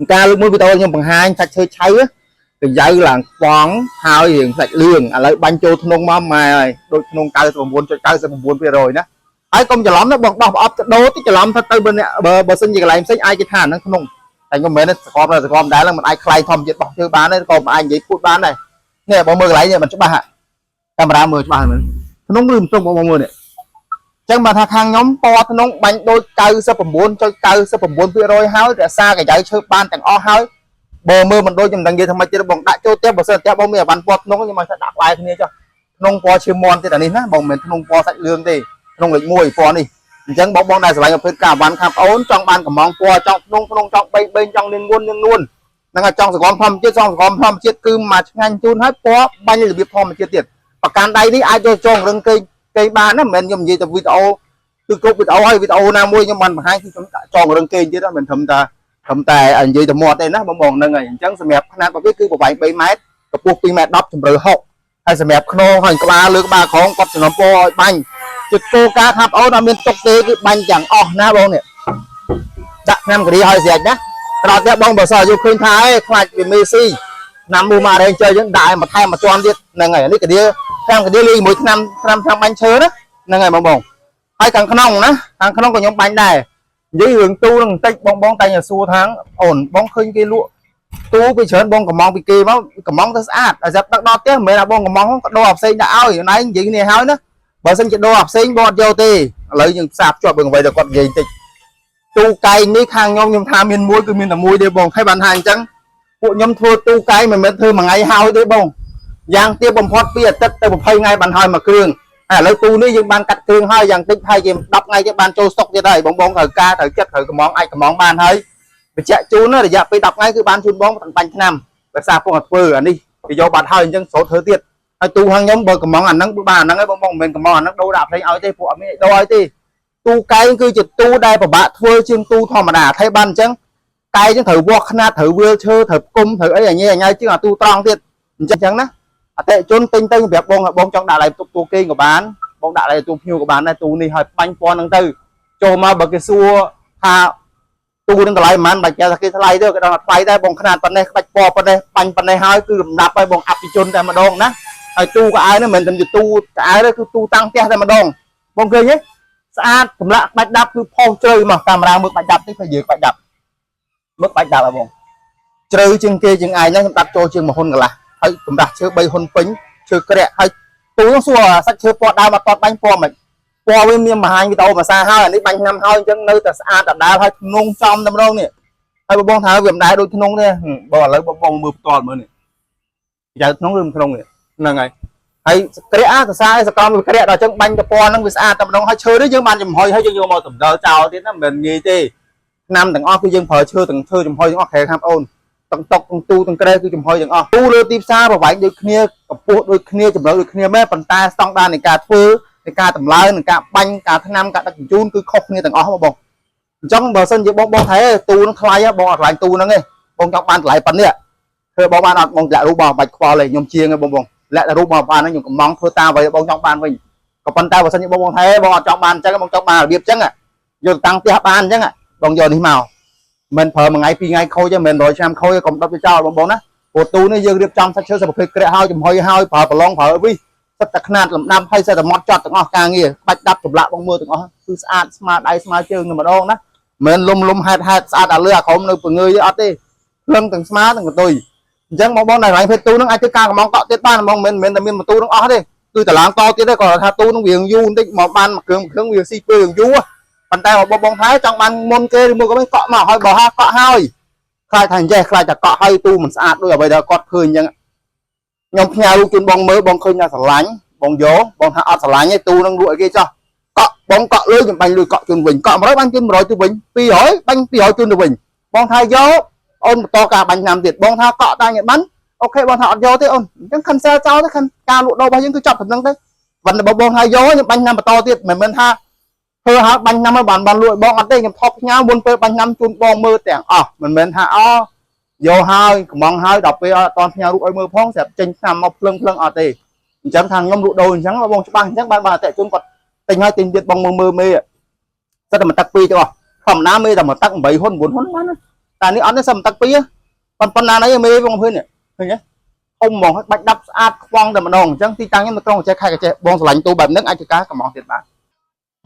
ការលើកមួយវីដេអូខ្ញុំបង្ហាញសាច់ឈើឆៅកញ្ចៅឡើងខ្វងហើយរៀងសាច់លឿងឥឡូវបាញ់ចូលធ្នងមកម៉ែហើយដូចធ្នង99.99%ណាហើយកុំច្រឡំណាបងដោះប្រអប់ទៅដូរតិចច្រឡំថាទៅបើអ្នកបើបើសិនជាកន្លែងផ្សេងអាចគេថាហ្នឹងធ្នងតែខ្ញុំមិនមែនសកលសកលដែរហ្នឹងមិនអាចខ្លែងធម្មជាតិបោះជើបានទេក៏មិនអាចនិយាយพูดបានដែរនេះបងមើលកន្លែងនេះมันច្បាស់កាមេរ៉ាមើលច្បាស់មែនធ្នងឬមិនធ្នងបងមើលនេះចឹងបើថាខាងខ្ញុំពណ៌ធ្នងបាញ់ដូច99.99%ហើយរក្សាកញ្ចៅឈើបានទាំងអស់ហើយបើមើលមិនដូចខ្ញុំមិនដឹងនិយាយថាម៉េចទៀតបងដាក់ចូលផ្ទះបើសិនផ្ទះបងមានអវ៉ាន់ពណ៌ធ្នងខ្ញុំមកថាដាក់ក្បែរគ្នាចុះធ្នងពណ៌ឈាមមន់ទៀតអានេះណាបងមិនមែនធ្នងពណ៌សាច់លឿងទេធ្នងលេខ1ពណ៌នេះអញ្ចឹងបងបងដែលស្រឡាញ់ប្រភេទការអវ៉ាន់ខាងប្អូនចង់បានកំងពណ៌ចង់ធ្នងធ្នងចង់បីបីចង់នាងងួននាងនួនហ្នឹងហើយចង់សកលធម្មជាតិចង់សកលធម្មជាតិគឺមកឆ្ងាញ់ជូនហើយពណ៌បាញ់របៀបធម្មជាតិទៀតប្រកាន់ដៃនេះអាចយកចងរឹងគេគេបានណាមិនមែនខ្ញុំនិយាយតែវីដេអូគឺគ្រប់វីដេអូហើយវីដេអូណាមួយខ្ញុំបានបង្ហាញគឺខ្ញុំដាក់ចងរឹងគេទៀតមិនត្រឹមតែត្រឹមតែនិយាយតែមាត់ទេណាបងបងហ្នឹងហើយអញ្ចឹងសម្រាប់ຂະຫນាតរបស់វាគឺប្រវែង3ម៉ែត្រកម្ពស់2ម៉ែត្រ10ជម្រៅ60ហើយសម្រាប់ខ្នងហើយក្បាលលើក្បាលក្រងគាត់សំណពរឲ្យបាញ់ជាគោលការណ៍ខាប់អូនអត់មានទុកទេគឺបាញ់ទាំងអស់ណាបងនេះដាក់ឆ្នាំការីឲ្យស្រេចណាក្រោយទៀតបងបើសិនយកឃើញថាអេខ្លាចវាមេស៊ីឆ្នាំមូម៉ារ៉េងជើយើងដាក់ឲ្យបន្ថែមមួយជាន់ទៀតហ្នឹងហើយនេះកាឌីឆ្នាំកាឌីលាយជាមួយឆ្នាំឆ្នាំឆ្នាំបាញ់ឈើណាហ្នឹងហើយបងបងហើយខាងក្នុងណាខាងក្នុងក៏ខ្ញុំបាញ់ដែរនិយាយរឿងទូនឹងបន្តិចបងបងតែញសួរថាអូនបងឃើញគេលក់ទូពីច្រើនបងកំងពីគេមកកំងទៅស្អាតតែដឹកដល់ផ្ទះមិនមែនថាបងកំងក៏ដូរអាផ្សេងដាក់ឲ្យណៃនិយាយគ្នាហើយណាបើសិនជាដូរអាផ្សេងបងអត់យកទេឥឡូវយើងផ្សារភ្ជាប់រឿងអ្វីដែលគាត់និយាយបន្តិចទូកែងនេះខាងខ្ញុំខ្ញុំថាមានមួយគឺមានតែមួយទេបងហើយបានថាអញ្ចឹងពួកខ្ញុំធ្វើទូកែងមិនមែនធ្វើមួយថ្ងៃហើយទេបងយ៉ាងទៀបបំផុតពីអាទិត្យទៅ20ថ្ងៃបានហើយមួយគ្រឿងហើយឥឡូវទូនេះយើងបានកាត់គ្រឿងហើយយ៉ាងតិចហើយជា10ថ្ងៃទៀតបានចូលស្តុកទៀតហើយបងបងត្រូវការត្រូវចិត្តត្រូវកំងអាចកំងបានហើយបញ្ជាក់ជូនណារយៈពេល10ថ្ងៃគឺបានជូនបងទាំងបាញ់ឆ្នាំដោយសារពងតែធ្វើអានេះគេយកបាត់ហើយអញ្ចឹងស្រូតធ្វើទៀតហើយទូខាងខ្ញុំបើកំងអាហ្នឹងបានអាហ្នឹងឯងបងបងមិនមែនកំងអាហ្នឹងដូរដាក់ផ្សេងឲ្យទេពួកអត់មានដូរឲ្យទេទូកែងគឺជាទូដែលពិបាកធ្វើជាងទូធម្មតាថៃបានអញ្ចឹងកែងត្រូវវាស់ខ្នាតត្រូវវាលឈើត្រូវគុំត្រូវអីអញញ៉ៃជាងអាទូត្រង់ទៀតអញ្ចឹងណាអតិជនទិញទៅប្រាប់បងបងចង់ដាក់ឡើងទុកទូគេងក៏បានបងដាក់ឡើងទូភ្ញៀវក៏បានដែរទូនេះឲ្យបាញ់ពណ៌ហ្នឹងទៅចូលមកបើគេសួរថាទូនឹងតម្លៃប៉ុន្មានបាច់គេថាគេថ្លៃទេគេដឹងថាថ្លៃដែរបងខ្នាតប៉ុណ្ណេះក្បាច់ពណ៌ប៉ុណ្ណេះបាញ់ប៉ុណ្ណេះហើយគឺលំដាប់ឲ្យបងអភិជនតែម្ដងណាហើយទូកៅអៅហ្នឹងមិនមែនតែជាទូកៅអៅទេគឺទូតាំងផ្ទះតែម្ដងបងឃើញទេស្អាតចម្លាក់ក្បាច់ដាប់គឺផុសជ្រៅមកកាមេរ៉ាមើលក្បាច់ដាប់តិចទៅយើងក្បាច់ដាប់មើលក្បាច់ដាប់ហ៎បងជ្រៅជាងគេជាងឯងហ្នឹងខ្ញុំដាប់ចូលជាង1ហ៊ុនកន្លះហើយកម្រាស់ឈើ3ហ៊ុនពេញឈើក្រាក់ហើយទូហ្នឹងសួរសាច់ឈើពណ៌ដើមអត់តបាញ់ពណ៌មិនពណ៌វាមានបង្ហាញវីដេអូភាសាហើយអានេះបាញ់ឆ្នាំហើយអញ្ចឹងនៅតែស្អាតដដែលហើយធ្នងចំតែម្ដងនេះហើយបងថាវាមិនដែរដូចធ្នងទេបងឥឡូវបងមើលផ្ទាល់មើលនេះចៅធ្នងឬមិនធ្នងនេះហ្នឹងហើយហើយក្រាក់អាសរសើរសកម្មវាក្រាក់ដល់អញ្ចឹងបាញ់តពណ៌ហ្នឹងវាស្អាតតែម្ដងហើយឈើនេះយើងបានចំហុយហើយយើងយកមកតម្ដិលចោលទៀតណាមិនមែនងាយទេឆ្នាំទាំងអស់គឺយើងប្រើឈើទាំងឈើចំហុយទាំងអស់ក្រែខាងអូនទាំងតុកទាំងទូទាំងក្រែគឺចំហុយទាំងអស់ទូលើទីផ្សារប្រវែងដូចគ្នាកម្ពស់ដូចគ្នាចម្រៅដូចគ្នាមែនប៉ុន្តែស្តង់ដារនៃការធ្វើនៃការតម្លើងនៃការបាញ់ការថ្នាំការដឹកជញ្ជូនគឺខុសគ្នាទាំងអស់បងអញ្ចឹងបើសិនជាបងបងថែទូនឹងថ្លៃបងអត់ថ្លៃទូហ្នឹងទេបងចង់បានតម្លៃប៉ុណ្នេះធ្វើបងបានអត់បងលាក់រូបបងបាច់ខ្វល់ទេខ្ញុំជាងទេបងបងលាក់តែរូបមកបានហ្នឹងខ្ញុំកំងធ្វើតាមអ្វីបងចង់បានវិញក៏ប៉ុន្តែបើសិនជាបងបងថែបងអត់ចង់បានអញ្ចឹងបងចង់បានរបៀបអញ្ចឹងយកតាំងផ្ទះបានអញ្ចឹងបងយកនេះមកមិនប្រើមួយថ្ងៃពីរថ្ងៃខូចទេមិន100ឆ្នាំខូចទេកុំដុតវាចោលបងបងណាព្រោះទូនេះយើងរៀបចំសាច់ឈើសិប្រភេទក្រាក់ហើយចំហុយហើយប្រើប្រឡងប្រើវិសិតតែខ្នាតលំដាប់ហើយសិតតែម៉ត់ចត់ទាំងអស់ការងារបាច់ដាប់ចម្លាក់បងមើលទាំងអស់គឺស្អាតស្មើដៃស្មើជើងតែម្ដងណាមិនលុំលុំហេតុហេតុស្អាតអាលើអាក្រុមនៅពងើយអត់ទេភ្លឹងទាំងស្មើទាំងកតុយអញ្ចឹងបងបងដែលឡើងភេទទូនឹងអាចធ្វើការកំងកក់ទៀតបានបងមិនមែនតែមានម៉ូទូនឹងអស់ទេគឺតឡើងតទៀតទេគាត់ថាទូនឹងវាយូរបន្តិចមកបានមួយគ្រឿងមួយគ្រឿងវាស៊ីពេលយូរប៉ុន្តែបងបងថែចង់បានមុនគេឬមួយក៏មិនកក់មកហើយបើហាកក់ហើយខ្លាចថាអញ្ចេះខ្លាចតែកក់ហើយទូមិនស្អាតដូចអ្វីដែលគាត់ឃើញអញ្ចឹងខ្ញុំផ្ញើរូបជូនបងមើលបងឃើញថាស្រឡាញ់បងយកបងថាអត់ស្រឡាញ់ទេទូនឹងលក់ឲ្យគេចោះកក់បងកក់លុយខ្ញុំបាញ់លុយកក់ជូនវិញកក់100បាញ់ជូន100ទៅវិញ200បាញ់200ជូនទៅវិញបងថាយកអូនបន្តការបាញ់ឆ្នាំទៀតបងថាកក់តាញ់ឲ្យបាន OK បងថាអត់យកទេអូនអញ្ចឹង cancel ចោលទៅការលក់ដូររបស់យើងគឺចប់ប៉ុណ្្នឹងទៅប៉ុន្តែបងថាយកខ្ញុំបាញ់ឆ្នាំបន្តទៀតមិនមែនថាធ្វើហើយបាញ់ឆ្នាំហើយបានបានលក់ឲ្យបងអត់ទេខ្ញុំថប់ផ្ញើមុនពេលបាញ់ឆ្នាំជូនបងមើលទាំងអស់មិនមែនថាអូយកហើយកំងហើយដល់ពេលអត់តផ្ញើរូបឲ្យមើលផងស្រាប់ចេញឆ្នាំមកភ្លឹងភ្លឹងអត់ទេអញ្ចឹងថាខ្ញុំលក់ដូរអញ្ចឹងបងច្បាស់អញ្ចឹងបានបានអតិជនគាត់ទិញហើយទិញទៀតបងមើលមើលមេសិតតែមួយទឹកពីរទាំងអស់ធម្មតាមេតែមួយទឹក8ហ៊ុន9ហ៊ុនបាន តែនេះអត់ទេសឹមទឹកពីរប៉ុណ្ណាណីមេបងភើនេះឃើញទេធំហ្មងបាច់ដាប់ស្អាតខ្វងតែម្ដងអញ្ចឹងទីតាំងខ្ញុំនៅក្រុងកញ្ចេះខេត្តកញ្ចេះបងស្រឡាញ់ទូបែបហ្នឹងអាចជាការកំងទៀតបាទ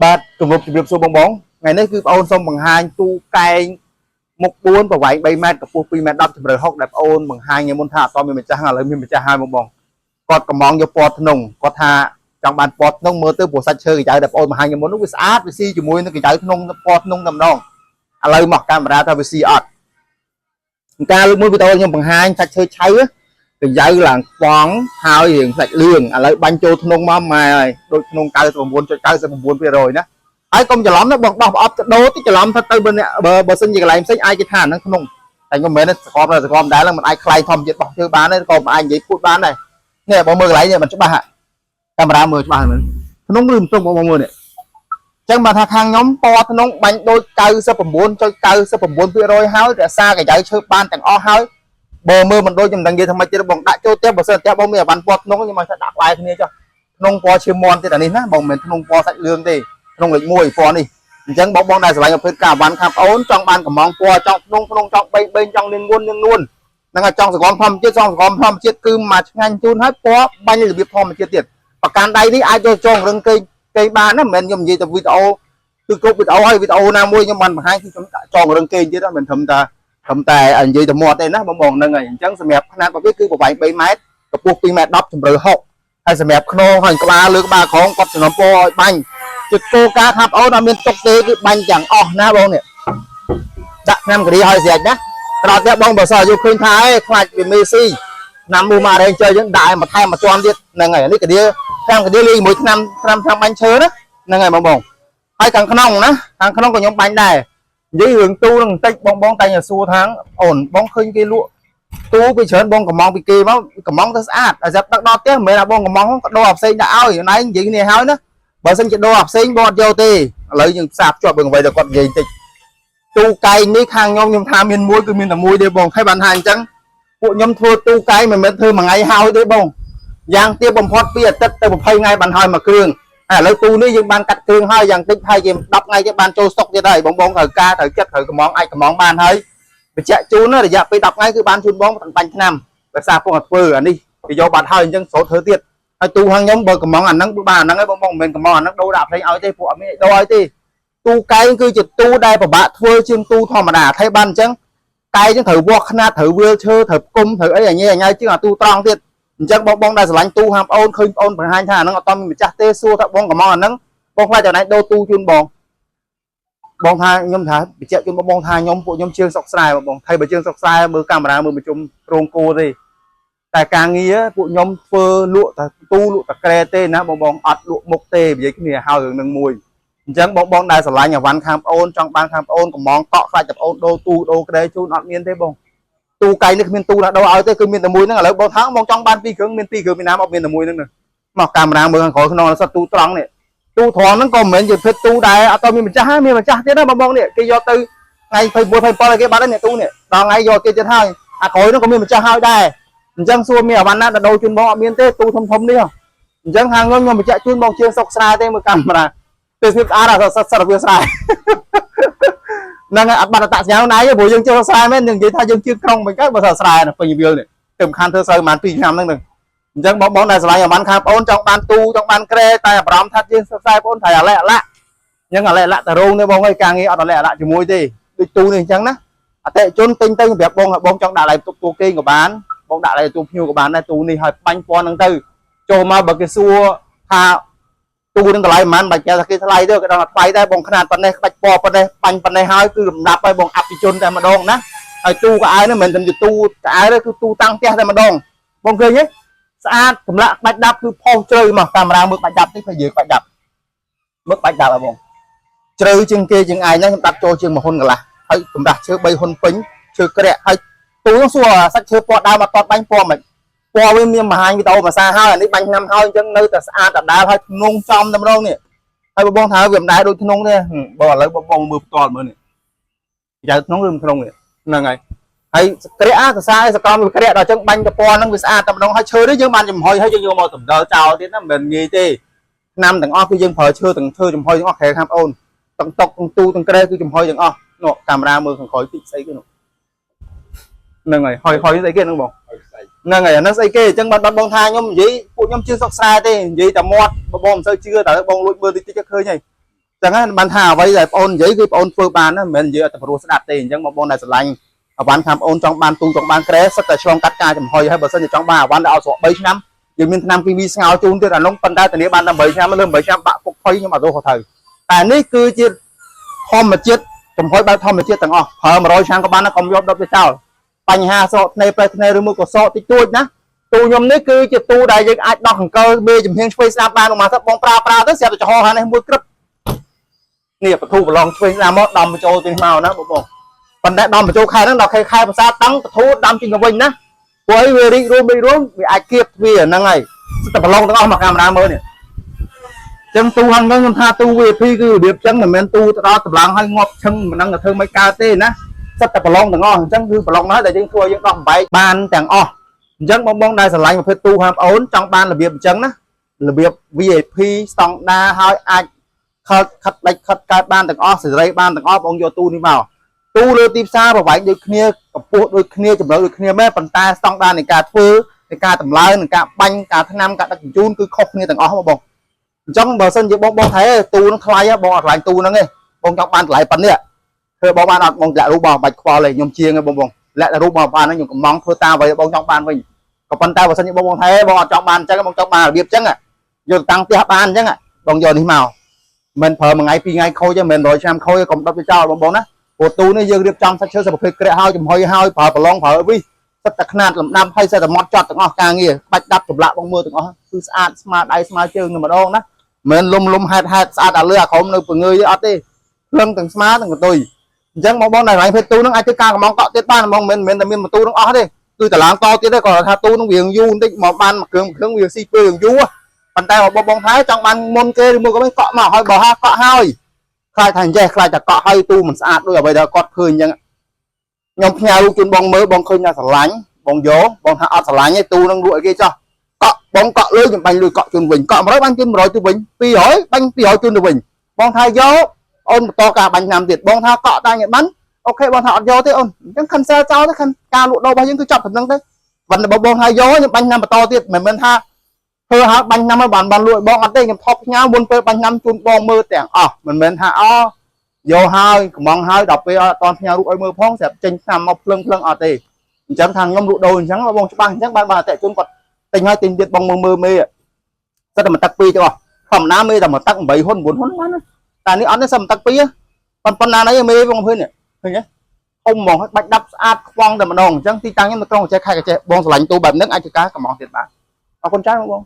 បាទគម្រប់ជម្រាបសួរបងបងថ្ងៃនេះគឺបងអូនសូមបង្ហាញទូកែងមុខ4ប្រវែង3ម៉ែត្រកម្ពស់2ម៉ែត្រ10ជម្រៅ60ដែលបងអូនបង្ហាញថ្ងៃមុនថាអត់មានម្ចាស់ឥឡូវមានម្ចាស់ហើយបងបងគាត់កំងយកពណ៌ធ្នង់គាត់ថាចង់បានពណ៌ធ្នង់មើលទៅព្រោះសាច់ឈើកញ្ចៅដែលបងអូនបង្ហាញថ្ងៃមុននោះវាស្អាតវាស៊ីជាមួយនឹងកញ្ចៅធ្នង់ពណ៌ធ្នង់តែម្ដងឥឡូវមកកាមេរ៉ាថាវាស៊ីអត់ការលើកមួយវីដេអូខ្ញុំបង្ហាញសាច់ឈើឆៅកញ្ចៅឡើងខ្វងហើយរៀងសាច់លឿងឥឡូវបាញ់ចូលធ្នង់មកម៉ែហើយដូចធ្នង់99.99%ណាហើយកុំច្រឡំណាបងដោះប្រអប់ទៅដូរតិចច្រឡំថាទៅបើអ្នកបើសិនជាកន្លែងផ្សេងអាចគេថាហ្នឹងធ្នង់តែខ្ញុំមិនមែនសកលសកលដែរហ្នឹងមិនអាចខ្លែងធម្មជាតិបោះជើបានទេក៏មិនអាចនិយាយពូតបានដែរនេះបងមើលកន្លែងនេះมันច្បាស់កាមេរ៉ាមើលច្បាស់ហ្នឹងធ្នង់ឬមិនធ្នង់បងមើលនេះចឹងបើថាខាងខ្ញុំពណ៌ធ្នង់បាញ់ដូច99.99%ហើយរក្សាកញ្ចៅឈើបានទាំងអស់ហើយបើមើលមិនដូចខ្ញុំមិនដឹងនិយាយថាម៉េចទៀតបងដាក់ចូលផ្ទះបើសិនផ្ទះបងមានអវ៉ាន់ពណ៌ធ្នង់ខ្ញុំឲ្យថាដាក់ក្បែរគ្នាចុះធ្នង់ពណ៌ឈាមមន់ទៀតអានេះណាបងមិនមែនធ្នង់ពណ៌សាច់លឿងទេធ្នង់លេខ1ពណ៌នេះអញ្ចឹងបងបងដែលស្រឡាញ់ប្រភេទការអវ៉ាន់ខាងប្អូនចង់បានកំងពណ៌ចង់ធ្នង់ធ្នង់ចង់បីបីចង់លៀងងួនលៀងនួនហ្នឹងហើយចង់សង្កមធម្មជាតិចង់សង្កមធម្មជាតិគឺមកឆ្ងាញ់ជូនហើយពណ៌បាញ់របៀបធម្មជាតិទៀតប្រកាន់ដៃនេះអាចយកចងរឹងគេគេបានណាមិនមែនខ្ញុំនិយាយតែវីដេអូគឺគ្រប់វីដេអូហើយវីដេអូណាមួយខ្ញុំបានបង្ហាញគឺខ្ញុំដាក់ចងរឹងគេទៀតមិនត្រឹមតែត្រឹមតែនិយាយតែមាត់ទេណាបងបងហ្នឹងហើយអញ្ចឹងសម្រាប់ຂະຫນាតរបស់វាគឺប្រវែង3ម៉ែត្រកម្ពស់2ម៉ែត្រ10ជម្រៅ60ហើយសម្រាប់ខ្នងហើយក្បាលលើក្បាលក្រោមគាត់សំណពរឲ្យបាញ់ជាគោលការណ៍ថាបងអូនអត់មានទុកទេគឺបាញ់ទាំងអស់ណាបងនេះដាក់ឆ្នាំការីឲ្យស្រេចណាក្រោយទៀតបងបើសិនយកឃើញថាអេខ្លាចវាមេស៊ីឆ្នាំមូម៉ារេងជើយើងដាក់ឲ្យមួយថែមមួយជាន់ទៀតហ្នឹងហើយនេះកាឌីឆ្នាំកាឌីលាយជាមួយឆ្នាំឆ្នាំឆ្នាំបាញ់ឈើណាហ្នឹងហើយបងបងហើយខាងក្នុងណាខាងក្នុងក៏ខ្ញុំបាញ់ដែរនិយាយរឿងទូនឹងបន្តិចបងបងតែសួរថាអូនបងឃើញគេលក់ទូពីច្រើនបងកំងពីគេមកកំងទៅស្អាតតែចាប់ដឹកដល់ផ្ទះមិនមែនថាបងកំងក៏ដូរអាផ្សេងដាក់ឲ្យណៃនិយាយគ្នាហើយណាបើសិនជាដូរអាផ្សេងបងអត់យកទេឥឡូវយើងផ្សារភ្ជាប់រឿងអ្វីដែលគាត់និយាយបន្តិចទូកែងនេះខាងខ្ញុំខ្ញុំថាមានមួយគឺមានតែមួយទេបងហើយបានថាអញ្ចឹងពួកខ្ញុំធ្វើទូកែងមិនមែនធ្វើមួយថ្ងៃហើយទេបងយ៉ាងទៀបបំផុតពីអាទិត្យទៅ20ថ្ងៃបានហើយមួយគ្រឿងហើយឥឡូវទូនេះយើងបានកាត់គ្រឿងហើយយ៉ាងតិចហើយជា10ថ្ងៃទៀតបានចូលស្តុកទៀតហើយបងបងត្រូវការត្រូវចិត្តត្រូវកំងអាចកំងបានហើយបញ្ជាក់ជូនណារយៈពេល10ថ្ងៃគឺបានជូនបងបាញ់ឆ្នាំដោយសារពងតែធ្វើអានេះគេយកបាត់ហើយអញ្ចឹងស្រូតធ្វើទៀតហើយទូខាងខ្ញុំបើកំងអាហ្នឹងបានអាហ្នឹងឯងបងបងមិនមែនកំងអាហ្នឹងដូរដាក់ផ្សេងឲ្យទេពួកអត់មានដូរឲ្យទេទូកែងគឺជាទូដែលពិបាកធ្វើជាងទូធម្មតាថៃបានអញ្ចឹងកែងហ្នឹងត្រូវវាស់ខ្នាតត្រូវវាលឈើត្រូវផ្គុំត្រូវអីអញញ៉ៃជាងអាទូត្រង់ទៀតអញ្ចឹងបងបងដែលស្រឡាញ់ទូហាមប្អូនឃើញប្អូនបង្ហាញថាអាហ្នឹងអត់មានម្ចាស់ទេសួរថាបងកំងអាហ្នឹងបងខ្លាចតែណៃដូរទូជូនបងបងថាខ្ញុំថាបញ្ជាក់ជូនបងបងថាខ្ញុំពួកខ្ញុំជាងស្រុកស្រែបងបងថៃបើជាងស្រុកស្រែមើលកាមេរ៉ាមើលប្រជុំរោងគោទេតែការងារពួកខ្ញុំធ្វើលក់តែទូលក់តែក្រែទេណាបងបងអត់លក់មុខទេនិយាយគ្នាហើយរឿងនឹងមួយអញ្ចឹងបងបងដែលស្រឡាញ់អាវ៉ាន់ខាងប្អូនចង់បានខាងប្អូនកំងកក់ខ្លាចតែប្អូនដូរទូដូរក្រែជូនអត់មានទេបងទូកៃនេះគ្មានទូណាដូរឲ្យទេគឺមានតែមួយហ្នឹងឥឡូវបងថាបងចង់បានពីរគ្រឿងមានពីរគ្រឿងពីណាមកមានតែមួយហ្នឹងមកកាមេរ៉ាមើលខាងក្រោយក្នុងសិតទូត្រង់នេះទូត្រង់ហ្នឹងក៏មិនមែនជាភេទទូដែរអត់តមានម្ចាស់ហើយមានម្ចាស់ទៀតណាបងបងនេះគេយកទៅថ្ងៃ21 27ឲ្យគេបាត់ហើយនេះទូនេះដល់ថ្ងៃយកគេទៀតហើយអាក្រោយហ្នឹងក៏មានម្ចាស់ហើយដែរអញ្ចឹងសួរមានអាវ៉ាន់ណាដូរជូនបងអត់មានទេទូធំធំនេះអញ្ចឹងខាងខ្ញុំខ្ញុំបញ្ជាក់ជូនបងជាងសុកស្រែទេមើលកាមេរ៉ាទេសភាពស្អាតអត់សិតវាស្រែហ្នឹងហើយអត់បាត់អត្តសញ្ញាណណាយទេព្រោះយើងជឿស្រែមែនយើងនិយាយថាយើងជឿក្រុងមិនកើតបើថាស្រែណាពេញវាលនេះទៅមិនខានធ្វើស្រូវប្រហែល2ឆ្នាំហ្នឹងហ្នឹងអញ្ចឹងបងបងដែលស្រឡាញ់អាវ៉ាន់ខាងប្អូនចង់បានទូចង់បានក្រែតែអារម្មណ៍ថាជាងស្រែបងប្អូនត្រូវអាឡែអាឡាក់អញ្ចឹងអាឡែអាឡាក់តែរោងទេបងអើយការងារអត់អាឡែអាឡាក់ជាមួយទេដូចទូនេះអញ្ចឹងណាអតិជនទិញទៅប្រាប់បងបងចង់ដាក់ឡៃទុកទូគេងក៏បានបងដាក់ឡៃទូភ្ញៀវក៏បានដែរទូនេះឲ្យបាញ់ពណ៌ហ្នឹងទៅចូលមកបើគេសួរថាទូនឹងតម្លៃប៉ុន្មានបាច់គេថាគេថ្លៃទេគេដឹងថាថ្លៃដែរបងខ្នាតប៉ុណ្ណេះក្បាច់ពណ៌ប៉ុណ្ណេះបាញ់ប៉ុណ្ណេះហើយគឺលំដាប់ហើយបងអភិជនតែម្ដងណាហើយទូកៅអៅនេះមិនមែនតែជាទូកៅអៅទេគឺទូតាំងផ្ទះតែម្ដងបងឃើញទេស្អាតចម្លាក់ក្បាច់ដាប់គឺផុសជ្រៅមកកាមេរ៉ាមើលក្បាច់ដាប់តិចហើយយើងក្បាច់ដាប់មើលក្បាច់ដាប់ហ៎បងជ្រៅជាងគេជាងឯងហ្នឹងខ្ញុំដាប់ចូលជាង1ហ៊ុនកន្លះហើយកម្រាស់ឈើ3ហ៊ុនពេញឈើក្រាក់ហើយទូហ្នឹងសួរសាច់ឈើពណ៌ដើមអត់តបាញ់ពណ៌មិនពណ៌វាមានមហាញវីដេអូភាសាហើយអានេះបាញ់ឆ្នាំហើយអញ្ចឹងនៅតែស្អាតដដែលហើយធ្នងចំតែម្ដងនេះហើយបងថាវាមិនដែរដូចធ្នងទេបងឥឡូវបងបងមើលផ្ទាល់មើលនេះយ៉ាធ្នងឬមិនធ្នងនេះហ្នឹងហើយហើយក្រាក់អាសរសើរសកម្មវាក្រាក់ដល់អញ្ចឹងបាញ់តពណ៌ហ្នឹងវាស្អាតតែម្ដងហើយឈើនេះយើងបានចំហុយហើយយើងយកមកតម្ដិលចោលទៀតណាមិនមែនងាយទេឆ្នាំទាំងអស់គឺយើងប្រើឈើទាំងឈើចំហុយទាំងអស់ក្រែខាងប្អូនទាំងតុកទាំងទូទាំងក្រែគឺចំហុយទាំងអស់នោះកាមេរ៉ាមើលខាងក្រោយតិចស្អីគេនោះ ហ្នឹងហើយហុយហុយស្អីគេហ្នឹងបង ហើយស្អី ហ្នឹងហើយអាហ្នឹងស្អីគេអញ្ចឹងបានបាត់បងថាខ្ញុំនិយាយពួកខ្ញុំជឿសុកស្រែទេនិយាយតែមាត់បើបងមិនសូវជឿតែបងលួចមើលតិចតិចក៏ឃើញហើយអញ្ចឹងហ្នឹងបានថាអ្វីដែលបងអូននិយាយគឺបងអូនធ្វើបានណាមិនមែននិយាយឲ្យតែព្រោះស្ដាប់ទេអញ្ចឹងបងបងដែលស្រឡាញ់អវ៉ាន់ខាងបងអូនចង់បានទូចង់បានក្រែសិតតែឆ្លងកាត់ការចំហុយហើយបើសិនជាចង់បានអវ៉ាន់ដែលឲ្យស្រក3ឆ្នាំយើងមានថ្នាំគីមីស្ងោជូនទៀតអានោះប៉ុន្តែធានាបានតែ8ឆ្នាំលើ8ឆ្នាំបាក់ពុកផុយខ្ញុំអត់រស់ត្រូវតែនេះគឺជាធម្មជាតិចំហុយបែបធម្មជាតិទាំងអស់ប្រើ100ឆ្នាំក៏បានដែរកុំយកដុតវាចោលបញ្ហាស្រកធ្នេប្រេះធ្នេឬមួយក៏សក់តិចតួចណា ទូខ្ញុំនេះគឺជាទូដែលយើងអាចដោះអង្កលមេចំហៀងឆ្វេងស្ដាំបានឧមាថាបងប្រើប្រើទៅស្រាប់តែចំហហានេះមួយក្រឹបនេះបធូប្រឡងឆ្វេងស្ដាំមកដំបញ្ចូលទីនេះមកណាបងបងប៉ុន្តែដំបញ្ចូលខែហ្នឹងដល់ខែខែភាសាតង់បធូដំចេញទៅវិញណាព្រោះអីវារីករួមរីករួមវាអាចគៀបវាហ្នឹងហើយសិតតែប្រឡងទាំងអស់មកកាមេរ៉ាមើលនេះចឹងទូហ្នឹងខ្ញុំថាទូ VIP គឺរបៀបចឹងមិនមែនទូទៅដល់តម្លងឲ្យងាប់ឈឹងមិនដឹងទៅធ្វើមិនកើតទេណាសិតតែប្រឡងទាំងអស់អញ្ចឹងគឺប្រឡងហើយដែលយើងធ្វើឲ្យយើងដោះបំបែកបានទាំងអស់ អញ្ចឹងបងបងដែលស្រឡាញ់ប្រភេទទូហាមអូនចង់បានរបៀបអញ្ចឹងណារបៀប VIP ស្តង់ដាហើយអាចខិតខិតដាច់ខិតកើតបានទាំងអស់សេរីបានទាំងអស់បងយកទូនេះមកទូលើទីផ្សារប្រវែងដូចគ្នាកម្ពស់ដូចគ្នាចម្រៅដូចគ្នាមែនប៉ុន្តែស្តង់ដានៃការធ្វើនៃការតម្លើងនៃការបាញ់ការថ្នាំការដឹកជញ្ជូនគឺខុសគ្នាទាំងអស់បងបងអញ្ចឹងបើសិនជាបងបងថែទូនឹងថ្លៃបងអត់ថ្លៃទូហ្នឹងទេបងចង់បានតម្លៃប៉ុណ្នេះធ្វើបងបានអត់បងលាក់រូបបងបាច់ខ្វល់ទេខ្ញុំជាងទេបងបងលាក់រូបបងបានហ្នឹងខ្ញុំកំងធ្វើតាមអ្វីបងចង់បានវិញ ក៏ប៉ុន្តែបើសិនជាបងបងថែបងអត់ចង់បានអញ្ចឹងបងចង់បានរបៀបអញ្ចឹងយកតាំងផ្ទះបានអញ្ចឹងបងយកនេះមកមិនប្រើមួយថ្ងៃពីរថ្ងៃខូចទេមិន100ឆ្នាំខូចទេកុំដុតវាចោលបងបងណាព្រោះទូនេះយើងរៀបចំសាច់ឈើសិប្រភេទក្រាក់ហើយចំហុយហើយប្រើប្រឡងប្រើវិសិតតែខ្នាតលំដាប់ហើយសិតតែម៉ត់ចត់ទាំងអស់ការងារបាច់ដាប់ចម្លាក់បងមើលទាំងអស់គឺស្អាតស្មើដៃស្មើជើងនឹងម្ដងណាមិនលុំលុំហេតុហេតុស្អាតអាលើអាក្រុមនៅពងើយអត់ទេលឹងទាំងស្មាទាំងកតុយអញ្ចឹងបងបងដែលរ៉ៃភេទទូនឹងអាចធ្វើការកំងកក់ទៀតបានបងមិនមែនតែមានម៉ូទូនឹងអស់ទេ គឺតឡើងតទៀតទេគាត់ថាទូនឹងវាយូរបន្តិចមកបានមួយគ្រឿងមួយគ្រឿងវាស៊ីពេលវាយូរប៉ុន្តែបងបងថែចង់បានមុនគេឬមួយក៏មិនកក់មកហើយបើហាកក់ហើយខ្លាចថាអញ្ចេះខ្លាចតែកក់ហើយទូមិនស្អាតដូចអ្វីដែលគាត់ឃើញអញ្ចឹងខ្ញុំផ្ញើរូបជូនបងមើលបងឃើញថាស្រឡាញ់បងយកបងថាអត់ស្រឡាញ់ទេទូនឹងលក់ឲ្យគេចោះកក់បងកក់លុយខ្ញុំបាញ់លុយកក់ជូនវិញកក់100បាញ់ជូន100ទៅវិញ200បាញ់200ជូនទៅវិញបងថាយកអូនបន្តការបាញ់ឆ្នាំទៀតបងថាកក់តាញ់ឲ្យបាន OK បងថាអត់យកទេអូនអញ្ចឹង cancel ចោលទៅការលក់ដូររបស់យើងគឺចប់ប៉ុណ្្នឹងទៅប៉ុន្តែបងថាយកខ្ញុំបាញ់ឆ្នាំបន្តទៀតមិនមែនថាធ្វើឲ្យបាញ់ឆ្នាំឲ្យបានបានលក់ឲ្យបងអត់ទេខ្ញុំថប់ផ្ញើមុនពេលបាញ់ឆ្នាំជូនបងមើលទាំងអស់មិនមែនថាអូយកហើយកំងហើយដល់ពេលអត់តផ្ញើរូបឲ្យមើលផងស្រាប់ចេញឆ្នាំមកភ្លឹងភ្លឹងអត់ទេអញ្ចឹងថាខ្ញុំលក់ដូរអញ្ចឹងបងច្បាស់អញ្ចឹងបានបានអតិជនគាត់ទិញហើយទិញទៀតបងមើលមើលមេសិតតែមួយទឹកពីរទាំងអស់ធម្មតាមេតែមួយទឹក8ហ៊ុន9ហ៊ុនបានតែនេះអត់ទេសិតមួយទឹកពីរប៉ុណ្ណាណីមេបងឃើញឃើញទេ អ៊ំហ្មងបាច់ដាប់ស្អាតខ្វងតែម្ដងអញ្ចឹងទីតាំងខ្ញុំនៅក្រុងកញ្ចេះខេត្តកញ្ចេះបងស្រឡាញ់ទូបែបហ្នឹងអាចជាការកំងទៀតបានអរគុណច្រើនបង